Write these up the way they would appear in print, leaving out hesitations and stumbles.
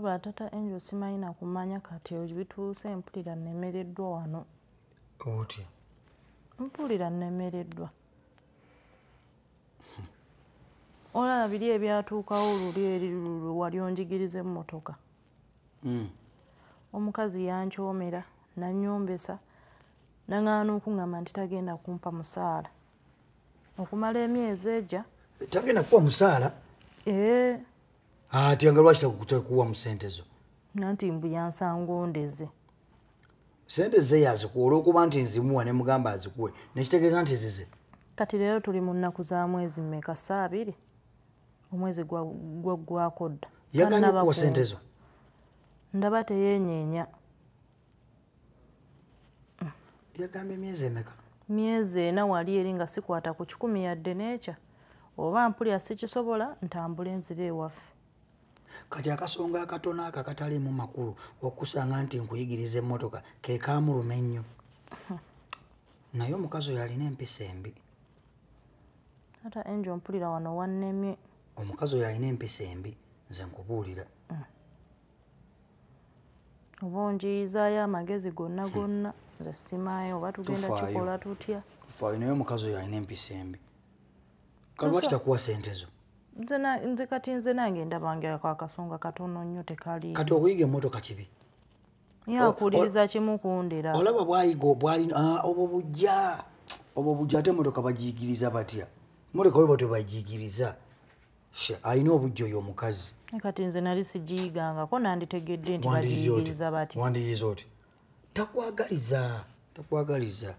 Wabula tata Angel simanyi na kumanya kati bituuse mpulira nnemereddwa wano. Otya? Mpulira nnemereddwa. Olaba biri ebyatuukawo luli eri wali onjigiriza emmotoka. Omukazi yankyomera nannyombesa nangaana okuŋŋamba nti tagenda kumpa musaala. Okumala emyezi ejja. Tagenda kuwa musaala? Ee. Ate nga lwaki takuwa mu ssente zo? Nanti mbu yansangondeze. Ssente ze yazikuwa olw'okuba nti nzimuwa ne mugamba azikuwe nekitegeeza nti zize. Kati leero tuli mu nnaku za mwezi mmeka? 2. Omwezi gwaggwako dda. Yagaanye okukuwa ssente zo? Ndaba teyeenyeenya. Yagambye emyezi emeka? Myezi 4 wali eri nga sikwata ku 100 yadde n'ekya. Oba mpulira sikisobola ntambule nzire ewaffe. Kati akasonga akatono ako akataliimu makulu okusanga nti nkuyigiriza emmotoka ke kaamuluma ennyo. Naye omukazi oyo alina empisa embi. Tata Angel mpulira wano wannemye. Omukazi oyo alina empisa embi nze nkubuulira. Oba onjiyizaayo amagezi gonna gonna nze simaayo oba tugenda kikola tutya. Tufaayo naye omukazi oyo alina empisa embi. Kale lwaki takuwa ssente zo? Nze kati nze nange ndaba ako akasonga katono nnyo tekaliimu. Kati okuyiga emmotoka kibi? Yakuwuliriza kimu kundera. Olaba bw'ayiga bw'alina obwo bujja. Obwo bujja ate emmotoka bagiyigiriza batya? Emmotoka bwe batyo bagiyigiriza. Alina obujja oyo omukazi. Kati nze nali sigiyigangako nanditegedde nti bagiyigiriza batya. Wandiyiriza oti? Takwagaliza. Takwagaliza.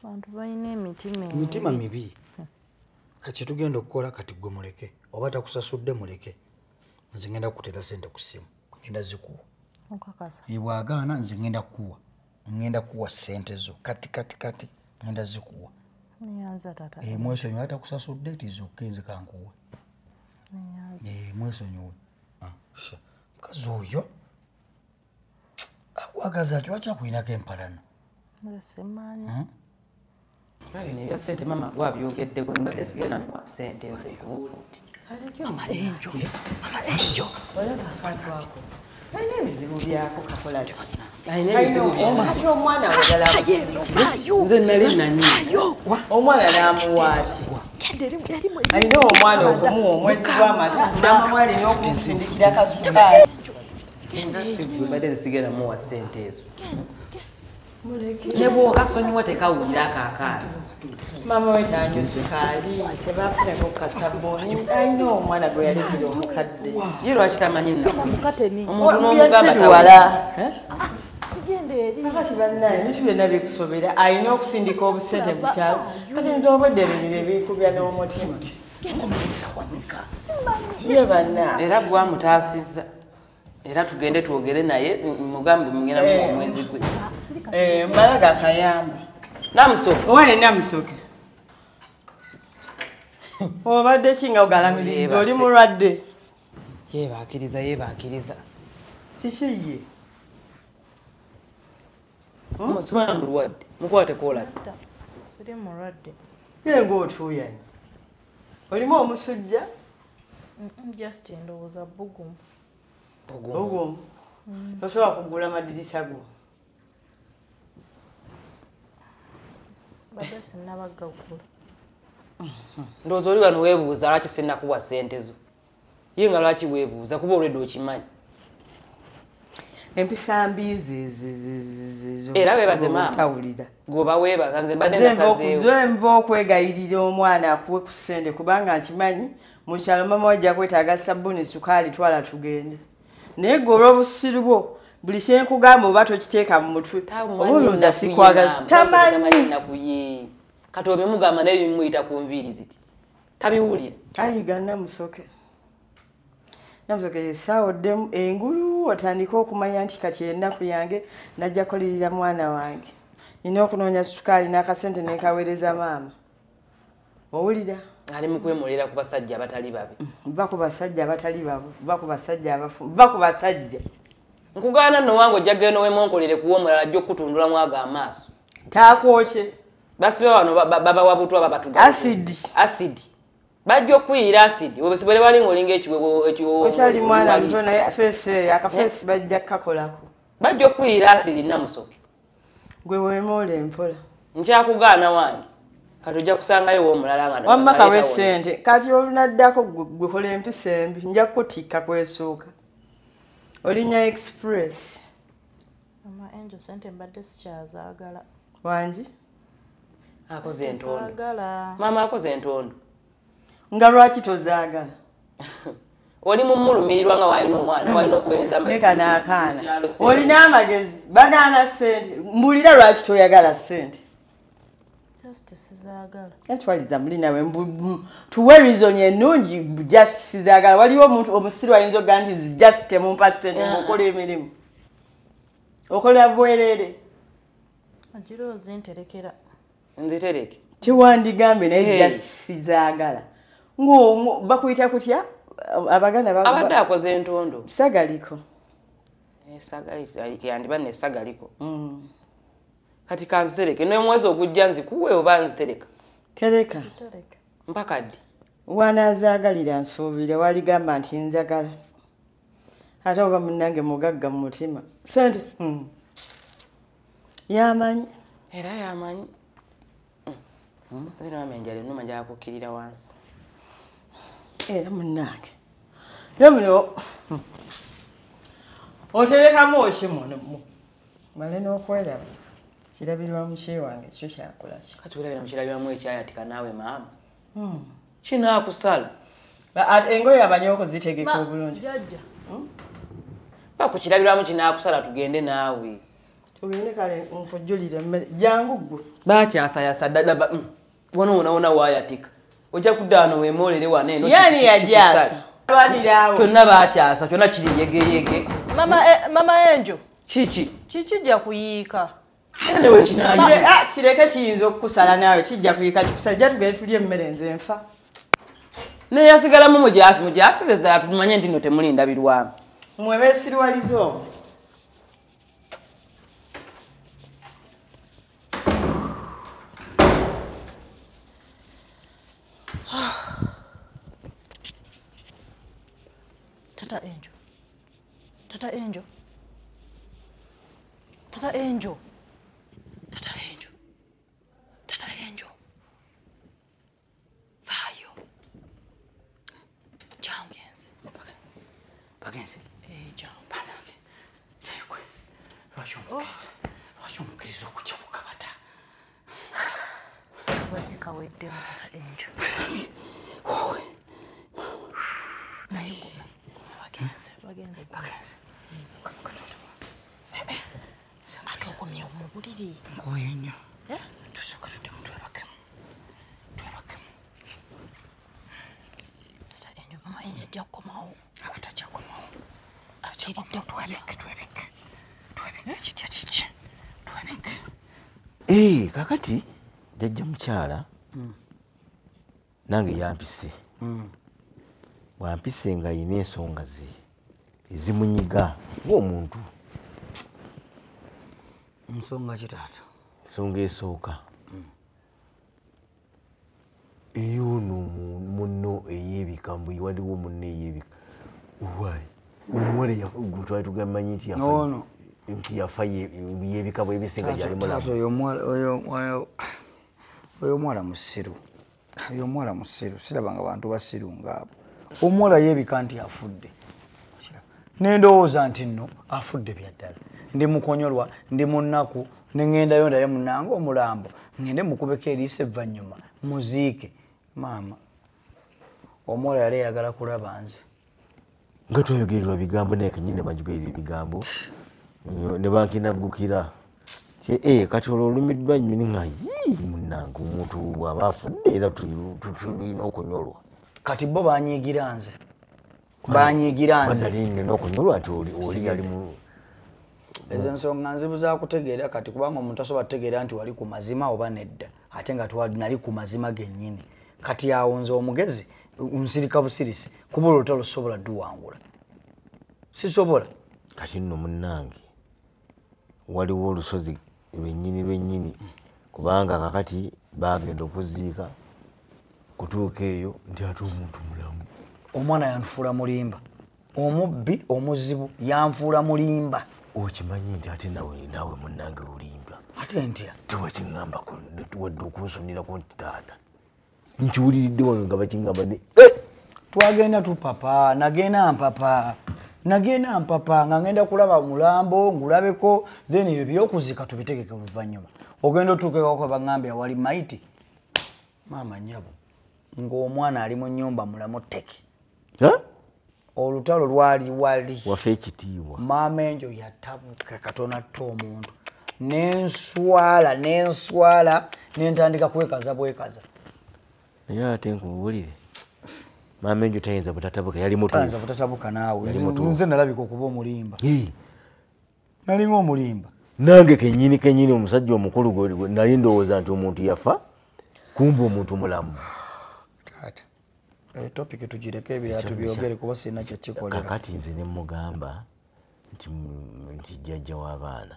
Bantu balina emitima emibi. Emitima mibi. Kati tugenda okukola kati gwe muleke. Oba takusasudde muleke. Nze ngenda kukutera ssente ku ssimu. Ngenda zikuwa. Okakasa. Bw'agaana nze ngenda kukuwa. Ngenda kukuwa ssente zo. Kati kati kati ngenda zikuwa. Neyanza tata. Mwesonyiwe atakusasudde tizokka nze kankuwe. Neyanza. Mwesonyiwe. Mukazi oyo akwagaza ki? Lwaki akulinako empalana? Nze simanyi. Bino ebya ssente maama gwabyogeddeko mbadde sigenda muwa ssente nze nkubuulidde. Mama Angel, Mama Angel. Olaba akantu ako. Alina ebizibu byako kakola ki? Alina ebizibu byako. Kati omwana ayagala nze nali nanyi. Omwana n'amuwa ki? Alina omwana okumuwa omwezi gw'amata n'amamu alina okumusindikira kasukaali. Nze mbadde nsigenda muwa ssente ezo. Ne bw'okasonyiwa tekawulira ako akaana. Maama we tanywa sukaali, tebafunako kasabbuuni, alina omwana gwe yalekera omukadde. Ye lwaki tamanyi nnaku? Omuntu n'omugamba tawala. Kakati bannaye ebintu byonna bikusobera, alina okusindika obusente mu kyalo. Kati nze obwedde bibiri ebikubya n'omutima. Ye bannaye. Era gwamutaasizza. Era tugende twogere naye mugambe mugenda muwa omwezi gwe. Mbalaga akayamba. Namusoke. Owaye Namusoke. Obadde ki nga ogalamiriza oli mulwadde? Yeebaakiriza yeebaakiriza. Kiki ye? Simanya mulwadde. Mukwateko olabe. Siri mulwadde. Ye ng'otuuyanye. Olimu omusujja? Just ndowooza bbugumu. Bbugumu. Tosobola kugula madirisa go. Badde sinnabagagula. Ndowooza oli wano weebuuza lwaki sinnakuwa ssente zo. Ye nga lwaki weebuuza kuba olwedde okimanyi. Empisa mbi zizo. Era weebaze maama. Tawulira. Gwoba weebaza nze mbadde nasazeewo. Nze nva okwegayirira omwana akuwe ku ssente kubanga nkimanyi mu kyalo maama wajja kwetaaga sabbuuni sukaali twala tugende. Naye gwe olw'obusiru bwo buli kye nkugamba oba tokiteeka mu mutwe oba olowooza sikwagaza. Tamanyi nnaku ye. Kati obimugamba naye bimuyita ku nviiri ziti. Tabiwulira. Ayiga Namusoke. Namusoke essaawa oddemu engulu otandike okumanya nti kati ennaku yange najja kukolirira mwana wange. Nina okunoonya sukaali n'akasente ne nkaweereza maama. Owulira? Ali mu kwemulira ku basajja abatali babe. Va ku basajja abatali babo, va ku basajja abafu, va ku basajja. Nkugaana nno wange ojja genda weemonkolere kuwa omulala ajja okukutundulamu ago amaaso. Taakwokye. Basiba wano babawa butwa babatuga. Acid. Acid. Bajja okuyira asidi obusibole bali ngolinga ekiwewo ekiwo okyali mwana muto naye feesi akafeesi bajja kukakolako. Bajja okuyira asidi Namusoke. Gwe weemoole mpola. Nkyakugaana wange. Kati ojja kusangayo omulala nga wamma kawe ssente kati olunaddako gwe kola empisa embi nja kukutikka kwesooka. Olinya express. Mama Angel sente mbadde sikyazaagala. Wangi? Akoze entondo. Mama akoze entondo. Nga lwaki tozaagala? Oli mumulumirirwa nga walina omwana walina okuweereza. Leka n'akaana. Olina amagezi bagaana ssente. Mbulira lwaki toyagala ssente. Just sizaagala. Etwaliza muli nawe tuwe reason ennungi just sizaagala. Waliwo omuntu omusiru ayinza okugamba nti just temumpa ssente mukola emirimu. Okola bwerere. Agira ozinterekera. Nzitereke. Tewandigambe naye just sizaagala. Ngo bakuyita kutya abaganda abadde akoze entondo. Sagaliko. Sagaliko yandiba ne sagaliko. Kati kanzitereke n'omwezi ogujja nzikuwe oba nzitereka. Tereka. Mpaka ddi? Wanaazagalira nsuubira waligamba nti nzagala. Ate oba munnange mugagga mu mutima. Sente. Yamanyi. Era yamanyi. Nzira enjala ennuma njagala kukkirira wansi. Era munnange. Ye muno oterekamu ki muno male n'okweraba. Kirabirwamu kyewange kyo kyakola ki? Kati werabira mu kirabirwamu ekyayatika naawe maama. Kinaakusala. Engoye amanyi okuzitegeka obulungi. Jjajja. Ba ku kirabirwamu kinaakusala tugende naawe. Tugende kale nkujjulire emmere. Jangu ggwe. Baakyasayasa ddala wano wona wona waayatika. Ojja kudda wano weemoolere wano eno. Yani yagyasa. Lwaniraawo. Kyonna baakyasa kyonna kiri yegeyege. Mama Angel. Kiki? Kikijja kuyiika. Kireke kiyinza okukusala naawe kijja kuyiika kikusala. Jja tugende tulye emmere nze nfa. Naye yasigalamu mugyasize ddala tumanye nti nno temuli ndabirwamu. Mmwe beesiriwaliza omwo. Tata Angel. Tata Angel. Tata Angel. Tata Angel. Tata Angel. Faayo. Jangu. Bagenzi. Jangu. Banange. Naye lwaki omukkiriza? Lwaki omukkiriza okujja ku kabata? Kabadde kaweddemu Tata Angel. Woowe. Naye guma. Bagenze. Bagenze. Bagenze. Kama Katonda. Ate okomye mu buliri. Nkooye nnyo. Tusooke tuddemu twebakemu. Twebakemu. Tata Angel, mama Angel ajja kukomawo. Aba tajja kukomawo. Akiridde twebike twebike. Twebike kijja kijja. Twebike. Kakati jjajja mukyala nange yampise. Bwampise nga ayina ensonga ze ezimunyiga ng'omuntu. Nsonga ki taata? Ensonga esooka ey'ono munno eyeebika mbu waliwo munno eyeebika. Why? Omuwala twali tugamanyi nti yafa yeebika bwebise nga gyali mulamu. Oyo omuwala musiru. Oyo omuwala musiru. Sirabanga bantu basiru ng'abo. Omuwala yeebika nti afudde. Nendowooza nti nno afudde bya ddala. Ndi mukonyolwa, ndi munnaku, ne ŋŋendayo ndaye munnange omulambo. Ŋŋende mukubeko eriiso evvannyuma, muziike. Maama, omuwala yali ayagala kulaba nze. Nga twayogererwa bigambo naye kennyini ne banjogerera ebigambo. Ne bankinaggukira. Kati olwo olumiddwa nnyo ne nga yii munnange omuntu bw'aba afudde era tulina okunyolwa. Kati bo banyiigira nze. Banyiigira nze. Nali nina okunyolwa nti oli yali mu Ezo ensonga nzibu za kutegeera kati kubanga omuntu asobola kutegeera nti wali ku mazima oba nedda ate nga nali ku mazima gennyini. Kati awo nze omugezi nsirika busirisi kuba olutalo sobola dduwangula. Sisobola. Kati nno munnange waliwo olusozi lwennyini lwennyini kubanga kakati bagenda okuziika Kutuuka eyo nti ate omuntu mulamu. Omwana yanfuula mulimba. Omubbi omuzibu yanfuula mulimba. Okimanyi nti ate naawe munnange olimba. Ate ntya? Tewakiŋŋambako wadde okunsonirako nti taata. Nkiwuliridde wano nga bakiŋŋamba ne Twagenda tupapa, nagenda mpapa. Nagenda mpapa nga ngenda kulaba mulambo, ngulabeko, then ebyokuzika tubitegeke oluvannyuma. Ogenda otuuka ewaka baŋŋambe awali maiti. Maama nnyabo, ng'omwana ali mu nnyumba mulamu tteke. Olutalo lwali wali. Wafe ekitiibwa. Maama enjo yatabuka katono atta omuntu. Nenswala, nentandika kwekaza bwekaza. Naye ate nkubuulire. Maama enjo tayinza butatabuka, yali mutuufu. Tayinza butatabuka naawe. Nze nalabika okuba omulimba. Nalinga omulimba. Nange kennyini omusajja omukulu nali ndowooza nti omuntu yafa, kumbe omuntu mulamu. Taata, topic tugireke ebirala tubyogere kuba sirina kye kikolera. Kakati nze ne mugamba nti jjajja w'abaana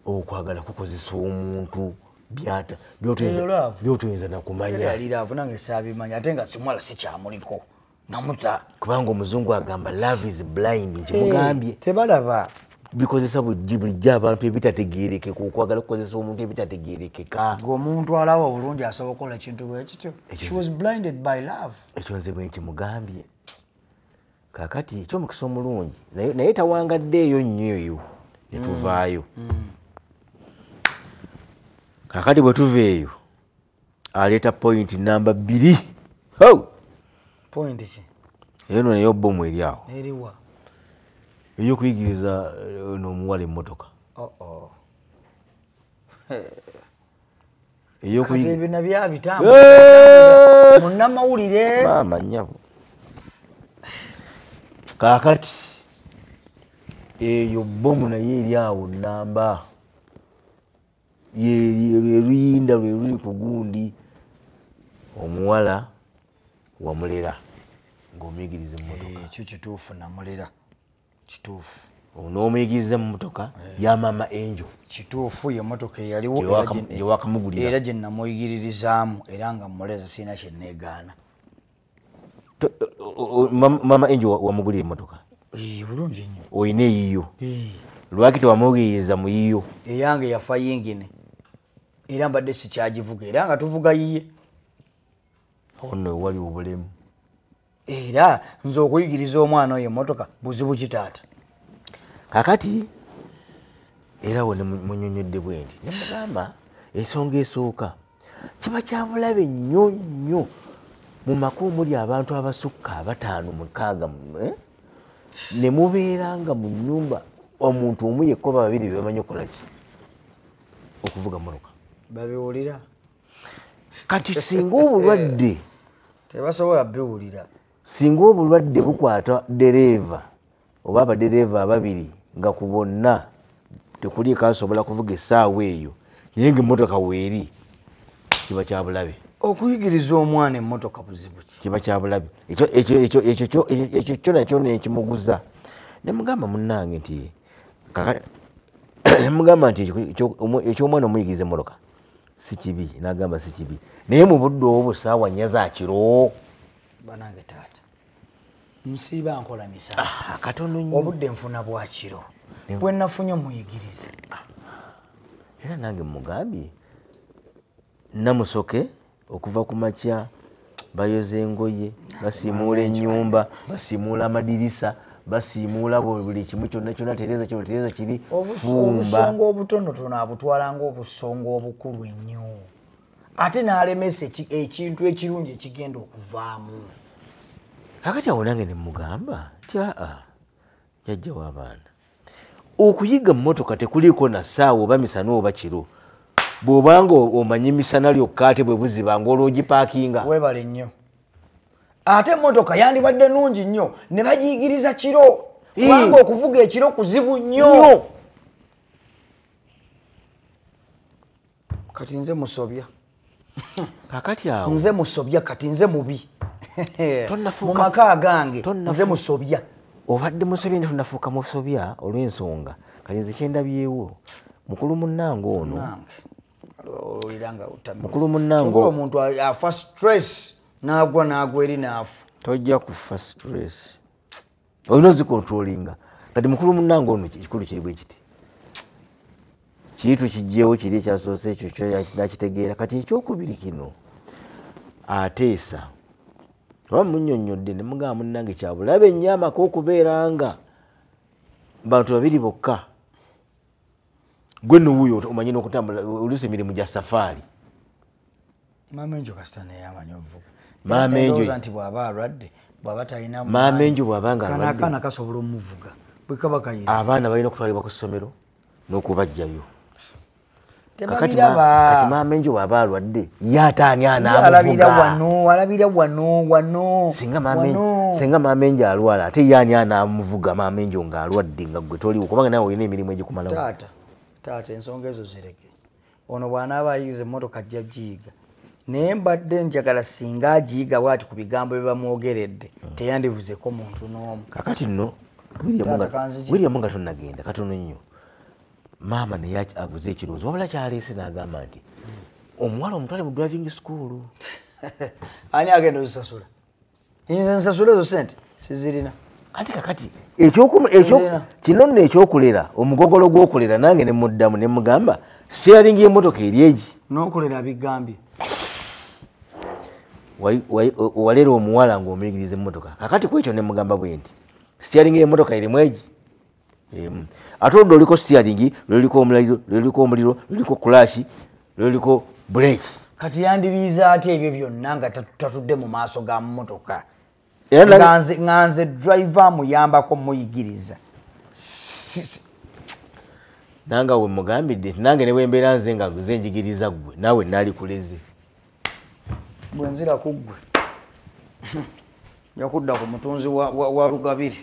okwagala kukozesa omuntu by'otoyinza nakumanya. Yali love nange saabimanya ate nga simuwala sikyamuliko. Namuta. Kubanga omuzungu agamba love is blind, nkimugambye. Tebalaba. Bikozesa bulijjo abantu ebitategeerekeka, okwagala kukozesa omuntu ebitategeerekeka. Ng'omuntu alaba obulungi asobola okukola ekintu bwe kityo. She was blinded by love. Ekyo nze bwe nkimugambye. Kaakati eky'omukisa omulungi naye tawangadde eyo nnyo eyo ne tuvaayo. Kaakati bwe tuva eyo aleeta point namba 2. Point ki? Eyo nno nayo bbomu eri awo. Eriwa? Ey'okuyigiriza n'omuwala emmotoka. Kati ebyo nabyo abitambula. Munnamawulire. Maama nnyabo. Kaakati eyo bbomu naye eri awo nnamba. Luyinda lwe luli ku gundi. Omuwala wamulera ng'omuyigiriza emmotoka. Ekyo kituufu namulera. Kituufu. N'omuyigiriza emmotoka ya Maama Enjo. Kituufu ye mmotoka eyaliwo gye wakamugulira. Era gye namuyigiririzaamu era nga mmuleze sirina kye neegaana. Maama Enjo wamugulira emmotoka? Bulungi nnyo. Oyina eyiyo? Lwaki tewamuyigiriza mu yiyo? Eyange yafa yingine. Era mbadde sikyagivuga era nga tuvuga yiye. Awo nno wali obulemu. Era nze okuyigiriza omwana oyo emmotoka buzibu ki taata? Kaakati era wo ne munnyonnyodde bwe nti ne mugamba ensonga esooka kiba kya bulabe nnyo nnyo mu maka omuli abantu abasukka 5 6 ne mubeera nga mu nnyumba omuntu omu yekka oba babiri be bamanyi okukola ki? Okuvuga mmotoka. Babiwulira. Kati singa obulwadde tebasobola biwulira. Singa obulwadde bukwata ddereeva oba abadereeva ababiri nga ku bonna tekuliiko asobola kuvuga essaawa eyo naye ng'emmotoka weeri kiba kya bulabe. Okuyigiriza omwana emmotoka buzibu ki? Kiba kya bulabe. Ekyo kyo nakyo nekimuguza. Ne mugamba munnange nti ne mugamba nti eky'omwana omuyigiriza emmotoka si kibi, n'agamba si kibi. Naye mu budde obwo ssaawa 4 za kiro. Banange taata, nsiiba nkola misana. Katono nnyo. Obudde nfuna bwa kiro. Bwe nafunye omuyigirize. Era nange mugambye Namusoke okuva ku makya bayoza engoye, basiimuula ennyumba, basiimuula amadirisa, basiimuula buli kimu kyonna kyonna, tereza kino tereza kiri, fumba. Obusonga obutonotono abutwala ng'obusonga obukulu ennyo. Ate n'alemesa ekintu ekirungi ekigenda okuvaamu. Kakati awo nange ne mugamba nti aa jjajja w'abaana okuyiga mmotoka tekuliiko na ssaawa oba misana oba kiro. Bw'obanga omanyi misana lyokka ate bwe buziba ng'olwogipaakinga. Weebale nnyo. Ate emmotoka yandibadde nnungi nnyo ne bagiyigiriza kiro. Kubanga okuvuga ekiro kuzibu nnyo. Kati nze musobya. Kakati awo. Nze musobya kati nze mubi. Mu maka agange nze musobya. Obadde musobya ne tunafuuka musobya olw'ensonga. Kati nze kye ndabyewo mukulu munnange ono Oliranga Mukulu munnange omuntu afa stress n'agwa n'agwa eri n'afa. Tojja kufa stress. Olina ozikontrolinga. Kati mukulu munnange ono ekikulu kiri bwe kiti. Kiri tukiggyewo kiri ekyasoose ekyo kyo nakitegeera. Kati ekyokubiri kino ateesa. Oba munnyonnyodde ne mugamba munnange kya bulabe nnyo amaka okubeera nga bantu babiri bokka. Gwe nno wuuyo omanyi n'okutambula oluusi emirimu gya safaari. Maama Enjo kasita naye amanyi ovuga. Maama Enjo ndowooza nti bw'aba alwadde bw'aba talina Maama Enjo bw'aba nga kana alwadde. Akaana kasobola omuvuga bwe kaba kayize. Abaana balina okutwalibwa ku ssomero n'okubaggyayo. Kakati maama Enjo bw'aba alwadde ye ate ani anaamuvuga? Alabira wano, alabira wano, wano. Singa maama Enjo alwala ate ye ani anaamuvuga maama Enjo ng'alwadde nga ggwe toliwo kubanga naawe olina emirimu egikumalawo. Taata, taata ensonga ezo zireke. Ono bw'anaaba ayize emmotoka ajja giyiga. Naye mbadde njagala singa agiyiga bw'ati ku bigambo bye bamwogeredde teyandivuzeko muntu n'omu. Kakati nno William nga tonnagenda katono nnyo. Maama naye aguze ekirowoozo wabula kyaleese n'agamba nti omuwala omutwale mu driving school. Ani agenda ozisasula? Nze nsasula ezo ssente sizirina. Anti kakati kino nno ekyokulera omugogolo gw'okulera nange ne muddamu ne mugamba steering y'emmotoka eri egi. N'okulera bigambye. Walera omuwala ng'omuyigiriza emmotoka. Kakati ku ekyo ne mugamba bwe nti steering y'emmotoka erimu egi. Ate olwo luliko steering, luliko omuliro, luliko omuliro, luliko kulashi, luliko brake. Kati yandibiiza atya ebyo byonna nga tatudde mu maaso ga mmotoka? Nga nze driver amuyambako muyigiriza. Nange we mugambidde nange ne bwe mbeera nze nga nze njigiriza ggwe naawe naalikuleze. Bwe nzira ku ggwe nja kudda ku mutunzi wa Lugabiri.